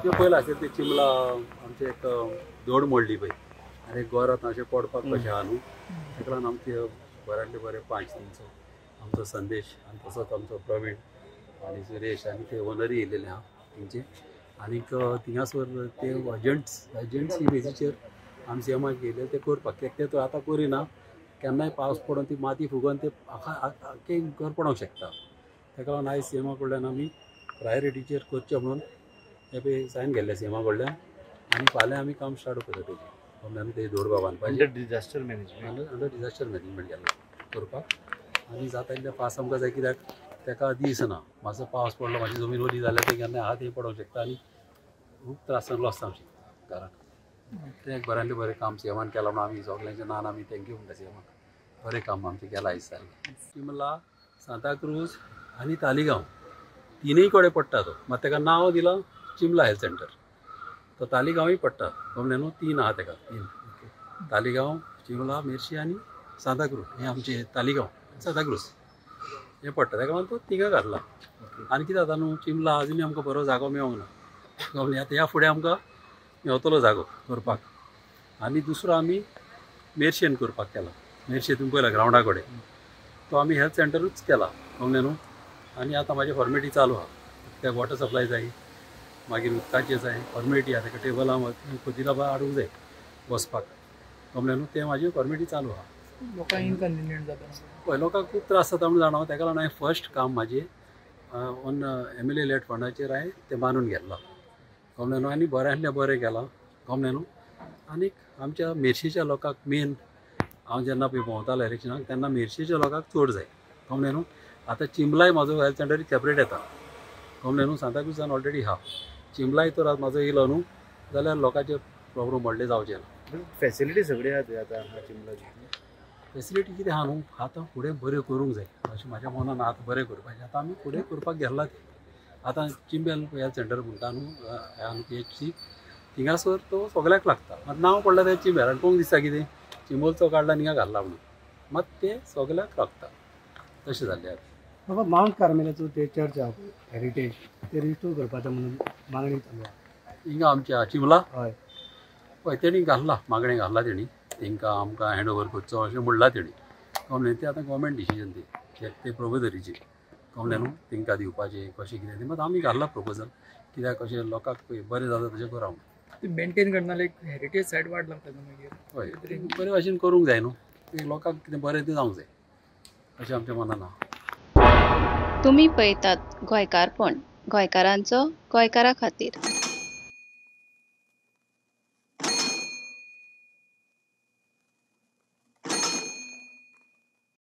ते पयलां आसलें ते चिमला आमचें एक दोड मोडली पळय आनी एक गोर आतां अशें पडपाक कशें आहा न्हू, ताका लागून आमचे बऱ्यांतले बरे पांच तेंचो आमचो संदेश आनी तसोच आमचो प्रवीण आनी सुरेश आनी ते ओनरी येयलेले आहा तेंचे. आनीक थिंगासर ते अर्जंसी बेजीचेर आमी सीएमाक गेले ते करपाक, कित्याक ते तो आतां करिना, केन्नाय पावस पडून ती माती फुगोवन ते आख्खें घर पडोंक शकता. ताका लागून आयज सीएमा कडल्यान आमी प्रायोरिटीचेर करचें म्हणून हे पळय सायन गेल्ले सीएमा कडल्यान आनी फाल्यां आमी काम स्टार्ट करता तेजें. आमी ते धोडबा बांदपाचें under disaster management, under disaster management गेल्लें करपाक. आनी जाता इतलें फास्ट आमकां जाय, कित्याक ताका दीस ना, मातसो पावस पडलो मातशी जमीन ओली जाल्यार ते केन्नाय हात हे पडोंक शकता आनी खूब त्रासान लॉस जावंक शकता घराक. तें एक बऱ्यांतलें बरें काम सीएमान केलां म्हणून आमी सगल्यांच्या नान आमी thank you म्हणटा सीएमाक. बरें काम आमचें केलां आयज सारकें. चिमला, सांताक्रूज आनी तालिगांव तिनूय कडेन पडटा तो, मात ताका नांव दिलां चिमला हेल्थ सेंटर. तो तालिगांवूय पडटा, कळ्ळें न्हू, तीन आहा ताका, तीन तालिगांव, चिमला, मेर्शी आनी सांताक्रूज. हें आमचें तालिगांव सांताक्रूज हें पडटा, ताका लागून तो तिगा घातला. आनी कितें जाता न्हू, चिमला आजुनूय आमकां बरो जागो मेळोंक ना, कळ्ळें. आतां ह्या फुडें आमकां मेवतलो जागो करपाक. आनी दुसरो आमी मेर्शेन करपाक केला, मेर्शे तुमी पळयला ग्रावंडा कडेन, तो आमी हेल्थ सेंटरूच केला, कळ्ळें न्हू. आनी आतां म्हाजी फॉर्मेलिटी चालू आहा, त्या वॉटर सप्लाय जाय, मागीर उदकाचें जाय, फॉर्मेलिटी आहा, ताका टेबलां खोतिरां हाडूंक जाय बसपाक, कळ्ळें न्हू. तें म्हाजी फॉर्मेलिटी चालू आहा. लोकांक इनकन्विनियंट जाता पळय, लोकांक खूब त्रास जाता म्हणून जाणा, ताका लागून हांवें फर्स्ट काम म्हाजें ऑन MLA late फंडाचेर हांवें तें बांदून घेतलां, कळ्ळें न्हू. आनी बऱ्यांतलें बरें केलां, कळ्ळें न्हू. आनीक आमच्या मेर्शेच्या लोकांक मेन, हांव जेन्ना पळय भोंवतालो इलेक्शनाक तेन्ना मेर्शेच्या लोकांक चड जाय, कळ्ळें न्हू. आतां चिमलाय म्हाजो हेल्थ सेंटर सेपरेट येता, कळ्ळें न्हू. सांताक्रुजान ऑलरेडी आहा, चिमलाय तर आतां म्हाजो येयलो न्हू जाल्यार लोकांचे प्रॉब्लम व्हडले जावचे ना. फॅसिलिटी सगळी आहा आतां चिमलाची, फेसिलिटी कितें आहा न्हू, आतां फुडें बऱ्यो करूंक जाय अशें म्हाज्या मनान आतां बरें करपाचें. आतां आमी फुडें करपाक गेल्ला तें. आतां चिंबेल हेल्थ सेंटर म्हणटा न्हू PHC, थिंगासर तो सगल्याक लागता, मात नांव पडलां तें चिंबेल आनी कोण दिसता कितें चिंबोलचो काडला आनी हिंगा घातला म्हणून, मात तें सगल्याक लागता तशें जाल्लें आतां. बाबा मावंट कार्मेलाचो ते चर्च आहा हेरिटेज, ते रिस्टोर करपाचो म्हणून मागणी चालू आहा हिंगा आमच्या चिमला. हय हय, तेणी घातला मागणें घातला तेणी, तांकां आमकां हँड ओवर करचो अशें म्हणलां तेणी, कळ्ळें. तें आतां गव्हर्मेंट डिसिजन तें, तें प्रबोधरीचें, कळ्ळें न्हू, तांकां दिवपाचें कशें कितें तें. मात आमी घातलां प्रपोजल, कित्याक कशें लोकांक बरें जाता तशें करा म्हणून. ते मेंटेन करना लायक हेरिटेज सायट वाट लागता मागीर. हय, बरे भाशेन करूंक जाय न्हू, लोकांक कितें बरें तें जावंक जाय अशें आमच्या मनान आहा. तुमी पळयतात गोंयकारपण, गोंयकारांचो गोंयकारा खातीर.